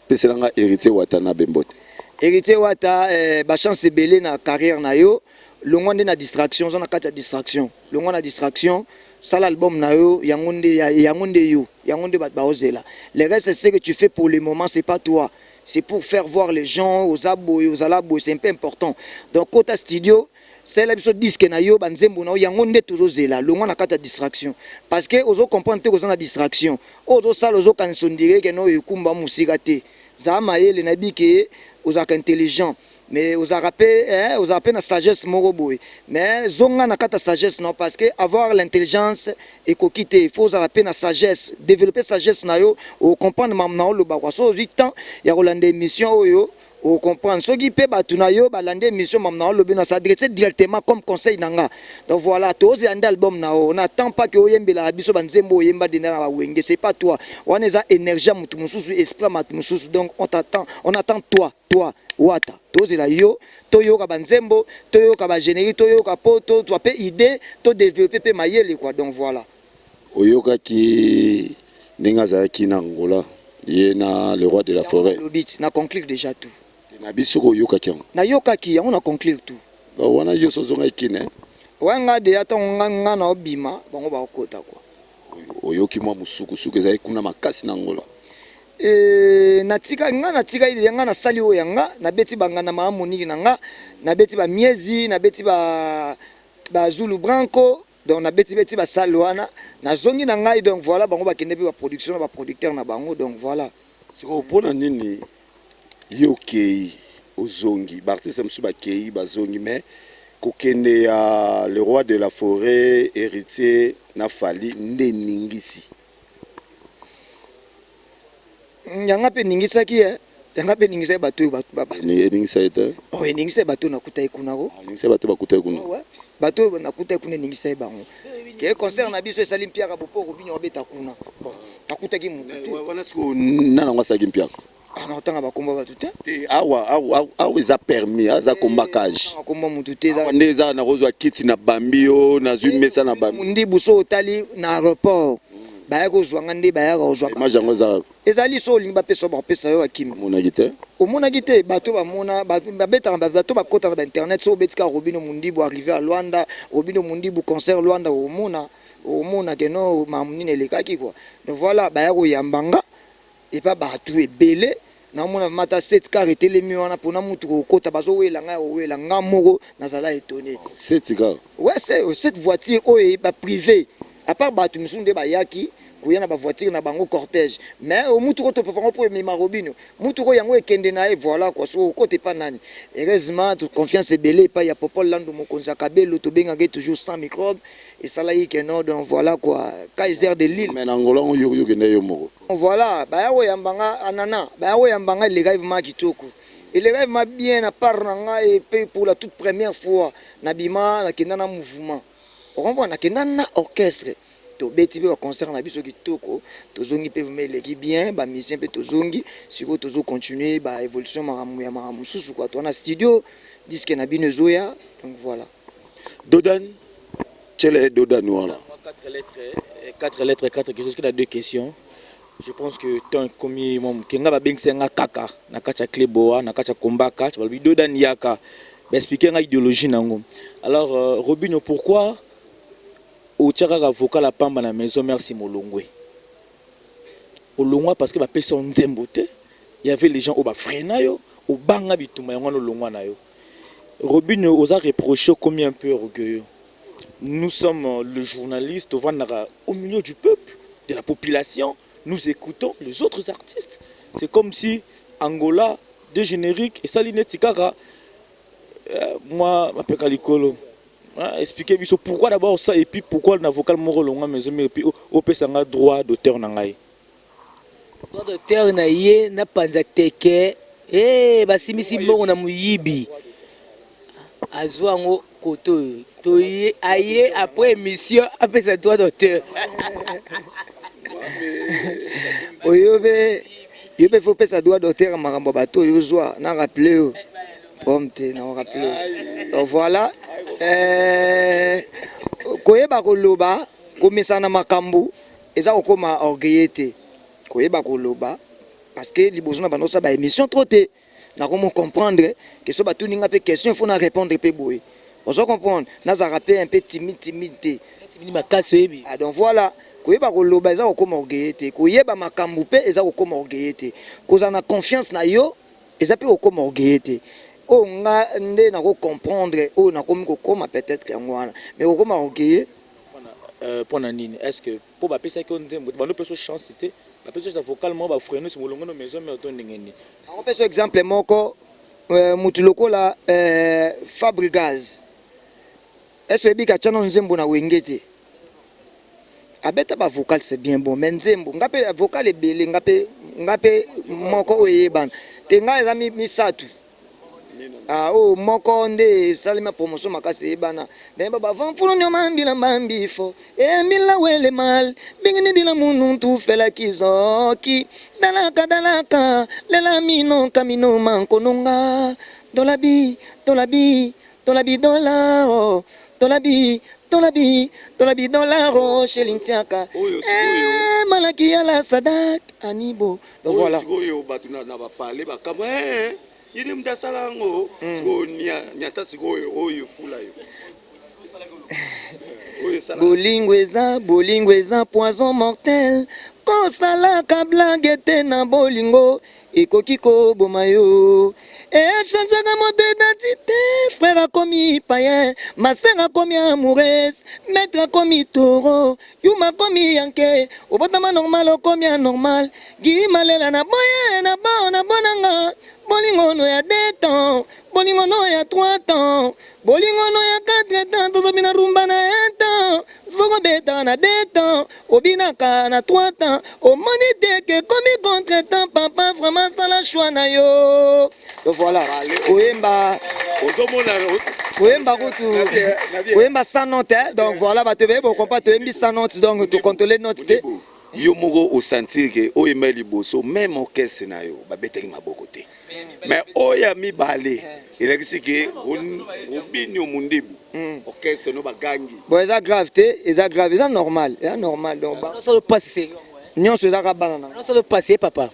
Pesela ngai Héritier Watanabe mbote. Héritier Wata, eh, bachance ebele na carrière na yo. Longwa nde na distraction, oza na kati ya distraction. Longwa na distraction, sala album na yo, yango nde yango nde yo, yango nde bato baozela. Le reste, ce que tu fais pour le moment, c'est pas toi, c'est pour faire voir les gens oza boye, ozala boye, c'est un peu important. Donc kota studio, salela biso disque na yo, banzembo na yo, yango nde tozozela. Longwa na kati ya distraction, parce que ozocomprendre te koza na distraction oyo ozosala, ozokanisa on dirait que no ekumba mosika te. Zala mayele, nayebi ke ozalaka intelligent, mais ozalaka mpe, eh, ozalaka mpe na sagesse moko boye, mais zonga na kati ya sagesse na yo, parce que avoir l'intelligence ekoki te, il faut ozala mpe na sagesse. Développer sagesse na yo, ocomprendre makambo na oloba kwa. So ozwi temps ya kolanda émission oyo, ocomprendre. Soki mpe bato na yo balandi émission, makambo na olobi na s'adresser directement comme conseil na nga. Donc voilà, tozela nde album na yo. On attend pas ke oyembelaka biso banzembo oyemba denda na bawenge, c'est pas toi wana, eza énergie ya motu mosusu, esprit ya motu mosusu. Donc on t'attend, on attend toi, toi Wata, tozela yo, toyoka banzembo, toyoka bagénérique, toyoka po tozwa mpe idée, todéveloppe mpe mayele quoi. Donc voilà. Oyokaki ndenge azalaki na Angola, ye na le roi de la forêt? Lobi na conclure déjà tout. Na biso soki oyokaki yango. Nayokaki yango, na conclure tout. Bon, wana yo so ozongaki kine. Oya nga deya ntango nga na obima, bango bakokota quoi. Oyoki mwa mosukusuku ezalaki kuna makasi na Angola? Eh, natika nga, natika ile nga nasali oyo ya nga, nabeti banganda maa moniki na nga, nabeti bamiezi, nabeti ba bazulu branco, donc nabeti beti basale wana, nazongi na ngai. Donc voilà, bango bakende mpe baproduction na baproducteur na bango. Donc voilà. Sikoyo mpona nini yo okei, ozongi? Baartiste mosusu bakei, bazongi, mais kokende ya le roi de la forêt, Héritier na Fali nde eningisi. Yanga mpe eningisaki ye, yanga mpe eningisaki bato oyo Eningisa ye te. Oh, eningisaki bato oyo nakuta ye kuna ko. Eningisa bato bakuta ye kuna. Ouais. Bato oyo nakuta ye kuna, eningisa ye bango ke concert na biso esali mpiaka bopoko bino babeta kuna. Bon, nakutaki motu te. Wana sikoyo nana yango asalaki mpiaka? Ah, na otanga bakombo bato te. Te, awa awa awa eza permis, awa eza komba cage. Otanga kombo motu te, eza Awa nde eza nakozwa kiti na bambi yo, nazwi mesa na bambi. Mundibu, so otali na aéroport, baya kozwa nga nde bayaka kozwa. Image yango eza? Ezali, so olingi bapesa yo, bakopesa yo, akimi. Omonaki te? Omonaki te, bato bamona, babetaka, bato bakota na bainternet, so obeti kaka Robino Mundibu arrivé à Luanda, Robino Mundibu concert Luanda, omona, omona ke no makambo nini elekaki quoi. Donc voilà, baya koyamba nga epa bato ebele, naomona mata sept car etelemi wana mpona mutu kokota, bazowela ngai, kowela nga moko, nazala étonné. Sept car? Ouais, cette voiture oyo baprivé, à part bato mosusu nde bayaki koya na bavoiture na bango, cortège, mais omutu ko topepa ngo mpo emema Robino, mutu ko yango ekende na ye. Voilà quoi. So okota epa nani? Heureusement, confiance ebele epai ya Popol Landu, mokonzi ya Kabelo, tobengaka ye toujours sans microbe, esalaki ke non. Donc voilà quoi, Kaiser de Lille. Mais na Angola ngo yo okende yo moko? Voilà, baya koyamba nga anana, baya koyamba nga, elekaki vraiment kitoko, elekaki vraiment bien na part na ngai. Mpe pour la toute première fois nabima, nakenda na mouvement, ocomprendre, nakenda na orchestre, tobeti mpe baconcert na biso kitoko, tozongi mpe vraiment eleki bien, bamusicien mpe tozongi. Sikoyo tozocontinue baévolution, makambo ya makambo mosusu quoi. Toza na studio, disque na bino ezoya. Donc voilà. Dodan tiela ye Dodan wana. Moi, quatre lettres, quatre lettres, quatre questions. Est-ce qu'il y a deux questions? Je pense que temps ekomi mwa moke. Nga babengisa nga kaka na kati ya Cleboa, na kati ya combat catch, balobi Dodan yaka. Baexpliquer nga idéologie nango. Alors Robino, pourquoi otia kaka vocal ya pamba na Maison Merci Molongwe? Olongwa parce que bapesa yo nzembo te. Il y avait les gens oyo bafreina yo, obanga bitumba, yango wana olongwa na yo. Robino, oza reproché okomi un peu orgueilleux. Nous sommes le journaliste, ovandaka au milieu du peuple, de la population. Nous écoutons les autres artistes. C'est comme si Angola de générique esali neti kaka moi mapeka likolo. Hein, expliquez biso pourquoi d'abord ça et puis pourquoi na vocal moko longa maison mère et puis opesa nga droit d'auteur na ngai. Droit d'auteur na ye na panza teke eh basimbisi mbongo na moyibi azwa yango koto oyo toye aye après émission apesa droit d'auteur. Oyo mpe yo mpe faut opesa droit d'auteur ya makambo ya bato oyo ozwa na rappele yo problème te na rappele yo. Donc voilà, koyeba koloba, komesana na makambo eza kokóma orgueilleux te. Koyeba koloba, parce que liboso na bando osala baémission trop te, nakomo comprendre que so batuni nga mpe question, il faut na répondre mpe boye. Ozo comprendre, nazalaka mpe un peu timide timide te. Timide makasi, oyebi. Ah, donc voilà, koyeba koloba eza kokóma orgueilleux te, koyeba makambo mpe eza kokóma orgueilleux te, kozala na confiance na yo eza mpe kokóma orgueilleux te. Oyo nga nde nakocomprendre, oyo nakomi kokóma peut-être yango wana, mais kokóma orgueilleux. Mpo na nini? Est ce que mpo bapesaki yo nzembo te, bando mpe so chance te, bapesi yo vocal moko, bafreiner molongo no maison mère to ndenge nini? Nakopesa exemple moko, mutu lokola Fabregas, ese oyebi ka tia nano nzembo na Wenge te, abeta bavocal, c'est bien bon, mais nzembo nga mpe vocal ebele, nga mpe moko oyo eyebana te, ngai eza misato. Ah, oyo moko nde esalemi promotion makasi, eyebana ndenge bavamfulu nyoma mbila mbambi fo embila wele mal bingini dila munu tufelaki zoki dalaka dalaka lela mino kamino mankononga dolabi dolabi dolabi dola oh, dolabi dolabi dolabi dola roche lintiaka. Oyo sikoyo. Eh, malaki ya la sadak anibo, donc oyo voilà. Sikoyo bato na bapale bakamwa, ye nde moto asala yango. Sikoyo nyata sikoyo oyo efula yo, oyo esala. Bolingo eza, bolingo eza poison mortel, kosalaka blague te na bolingo, ekoki koboma yo. Echangeaka moto identité, frère akomi payen, ma sœur akomi amoureuse, maître akomi taureau, yuma akomi yanke, obotama normal okomi anormal. Gimalela na boye na bo na bonanga, bolingo no ya 2 temps, bolingo no ya 3 temps, bolingo no ya 4 temps, tozobina rumba na 1 temps, sokobetaka na 2 temps, obinaka na 3 temps, omoni te ke komi contre temps. Papa, vraiment sala choix na yo. Donc voilà, koyemba ozomona koyemba kutu koyemba sans note, hein? Donc voilà, bato ebeye bokompa, toyembi sans note, donc tocontrôle note te. Yo moko osentir ke oyemba liboso, même orchestre na yo babetaki maboko te, mais oyo ya mibale elakisi ke Robinio Mundibu, orchestre no bagangi. Bon, eza grave te, eza grave, eza normal, eza normal, donc Nosala pasi. Nyonso ezaka bana na Nosala pasi, papa,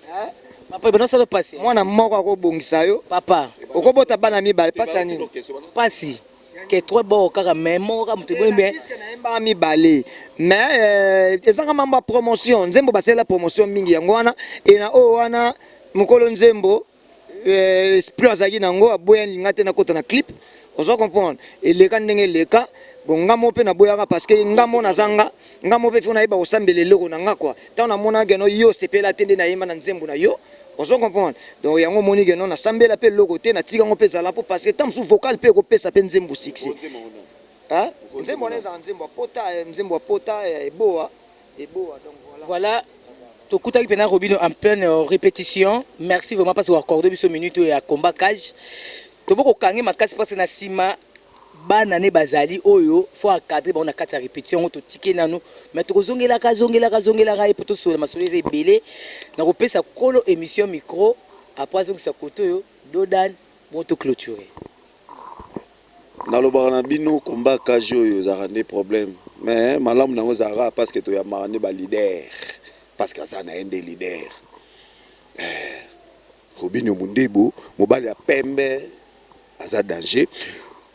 papa, nosala pasi. Mwana moko akobongisa yo. Papa. Okobota bana mibale, mpasi ya nini? Pasi ke trois bord kaka, mais moko kaka moto eboyi mais Nayembaka mibale, mais ezaka mambo ya promotion, nzembo basalela promotion mingi, yango wana e na oyo wana mokolo nzembo, esprit azalaki nango, aboya linga te nakota na clip. Oza comprendre, eleka ndenge eleka. Bon, nga mo mpe naboyaka parce que nga mo naza nga mo mpe fo nayeba kosambela eloko na nga kua. Ntango namona keno yo osepela te nde nayemba na nzembo na yo, ozo comprendre. Donc yango omoni keno nasambela mpe eloko te, natika yango mpe ezala mpo parce que ntango mosusu vocal mpe ekopesa mpe nzembo succès. Nzembo wana ezala nzembo ya pota, nzembo ya pota, eboa eboa, donc voilà. Voilà, tokutaki mpena Robino en pleine répétition. Merci vraiment parce que accordé biso minute oyo ya combat cage. Tobo kokange makasi parce na nsima bana ne bazali oyo faut encadrer bango na kati ya répétition. Yango totike nanu, mais tokozongelaka, zongelaka, zongelaka ye mpo tosola masolo eza ebele. Na kopesa kolo émission micro, après azongisa kote oyo dodan bon toclôturer. Nalobaka na bino, combat cage oyo ezalaka nde problème, mais malamu nango ezalaka parce que toyambaka nde baleader, parce que aza na ye nde leader, Robinio Mundibu, mobali ya pembe, aza danger.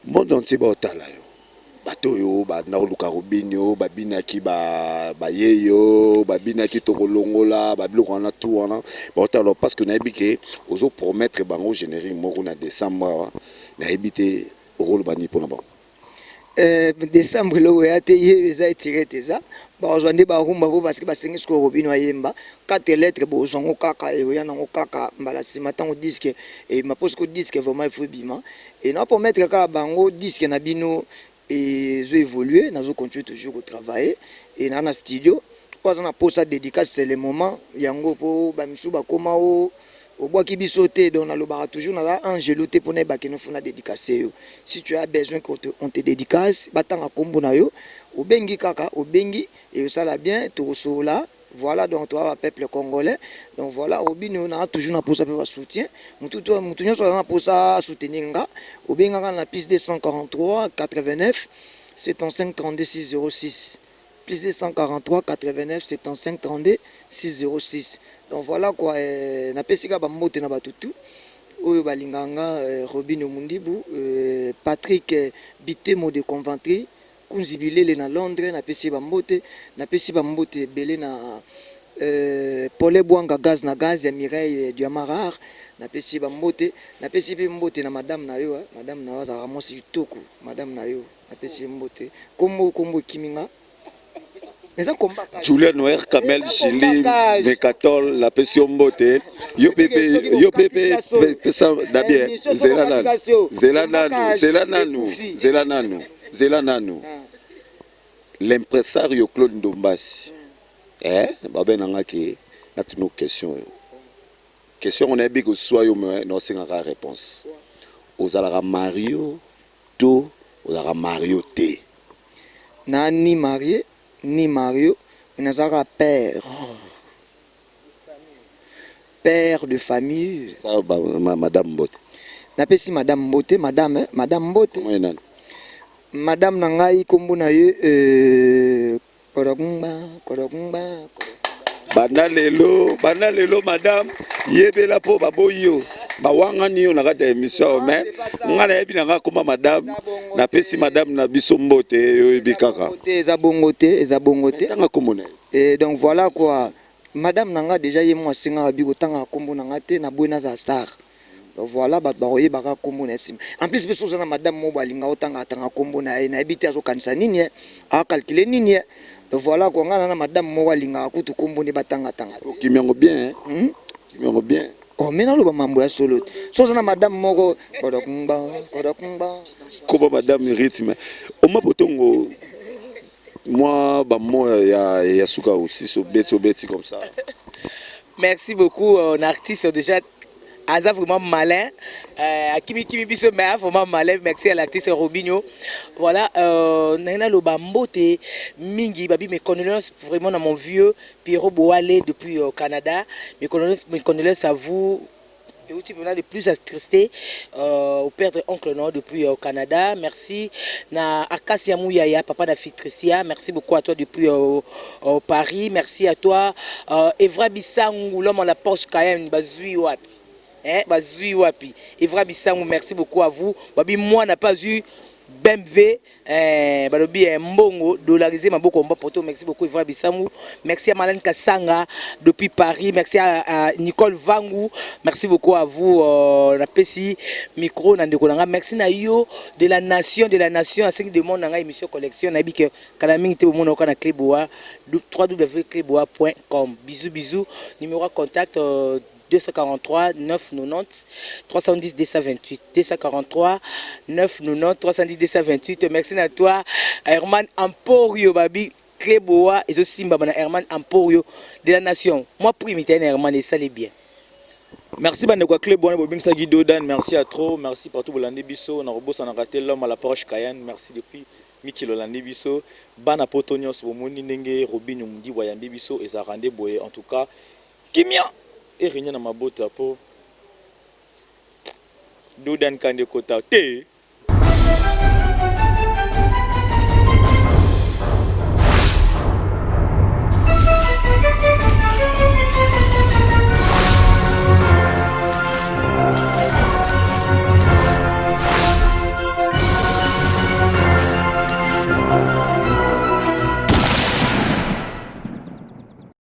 Monde entier baotala yo, bato oyo banda koluka Robinio, babinaki bayeyo, babinaki tokolongola babiloko wana tu wana, baotala parce que nayebi ke ozopromettre bango générique moko na décembre awa. Nayebi te okoloba nini mpona bango. Décembre eloko ya te, ye eza etire te, eza Bakozwa nde barumba po parce que basengi sikoyo Robino ayemba quatre lettres, bozwa yango kaka, ekoya nango kaka mbala nsima ntango disque ebima, po sikoyo disque vraiment il faut ebima. E na promettre kaka bango disque na bino ezo évoluer, nazo continuer toujours kotravailler e naa na studio. Po aza na posa dédicace, c'est le moment yango, po bamisusu bakóma o obwaki biso te. Donc nalobaka toujours, naza angelo te mpona yebaki no funa dédicace yo. Si tu as besoin qu'on te, on te dédicace, batanga nkombo na yo, obengi kaka, obengi esala bien, tokosola. Voilà, donc toza bapeuple congolais. Donc voilà, Robino naa toujours na posa mpe basoutien. Mutu nyonso aza na posa soutenir nga, obengaka na plus 243 89 75 32 606, plus 243 89 75 32 606. Donc voilà quoi, napesi kaka bambote na bato tu oyo balingaka nga, Robino Mundibu, Patrick Bitemo de Conventry, Kunzi Bilele na Londres, napesi ye bambote. Napesi bambote ebele na Pole Bwanga, gaz na gaz ya Mireille Diamant Rare, napesi ye bambote. Napesi mpe mbote na madame na yo, madame na yo azalaka mwasi kitoko. Madame na yo, napesi ye mbote. Kombo, kombo ekimi nga. Eza komba. Julia Noer Kamel Jili Mekatol, napesi yo mbote. Yo mpe, yo mpe pesa na bien. Zela nanu, zela nanu, zela nanu, zela nanu, zela nanu. L'impresario Claude Ndombasi, eh, babenanga ke natuna question oyo. Question ngo nayebi koswa yo, me naosengaka réponse. Ozalaka mario to ozalaka mario te? Na ni marié ni mario, mais nazalaka père, père de famille. Sa madame mbote. Napesi madame mbote, madame, madame mbote. Komoi nani? Madame na ngai, nkombo na ye Korokumba, Korokumba. Banda lelo, banda lelo, madame, yebela mpo baboyi yo, bawangani yo na kati ya émission. Mais nga nayebi na nga koma madame. Napesi madame na biso mbote, oyebi kaka. Te, eza bongo te, eza bongo te. Tanga kombo na ye. Et donc voilà quoi, madame na nga déjà, ye mwa asengaka bi kotangaka nkombo na nga te, naboyi, nazala star. Donc voilà, bato bakoyebaka nkombo na ye nsima. En plus mpe so oza na madame moko balinga otangaka tanga nkombo na ye, nayebi te azokanisa nini ye, acalculer nini ye. Donc voilà quoi, nga na na madame moko alingaka kutu nkombo nde batangatanga te. Okimi yango bien, okimi yango bien. Oh, me naloba mambo ya solo te. So oza na madame moko kodokumba, kodokumba. Koba madame rythme oma botongo mwa bamo ya suka aussi, obeti, obeti comme ça. Merci beaucoup, un artiste déjà aza vraiment malin, akimi kimi biso, mais aza vraiment malin. Merci à l'artiste Robinho. Voilà, naye naloba mbote mingi babi, mes condoléances vraiment na mon vieux Pierrot Boale depuis Canada. Mes condoléances, mes condoléances à vous euti mpena de plus attristé au perdre oncle no depuis Canada. Merci na Akasia Mouyaya, papa na Fitricia, merci beaucoup à toi depuis Paris. Merci à toi, Evra Bisangu, l'homme à la Porsche Cayenne. Bazui wapi, hein, bazui wapi, Evra Bisangu? Merci beaucoup à vous. Babi moi n'a pas eu BMW, balobi mbongo dollarisé maboko mba poto. Merci beaucoup, Evra Bisangu. Merci à Malène Kasanga depuis Paris. Merci à Nicole Vangu, merci beaucoup à vous. Napesi micro na ndeko nanga. Merci na yo de la nation, de la nation asengi demande nanga émission collection. Nayebi ke kala mingi te bomona oka na Cleboa, www.cleboa.com. Bisous, bisous. Numéro ya contact, 243 990 310 228, 243 990 310 228. Merci à toi, Herman Emporio. Babi Cleboa ezosimba na Herman Emporio de la nation. Moi prime te na Herman, esali bien. Merci bandeko ya club wana bobengisaki Dodan, merci à trop, merci partout bolandi biso. Na kobosanaka te l'homme à la Porsche Cayenne, merci depuis mikili olandi biso. Bana poto nyonso, bomoni ndenge Robino Mundibu ayambi biso, ezalaka nde boye. En tout cas, kimia erenie na mabota po Dodan kande kota te.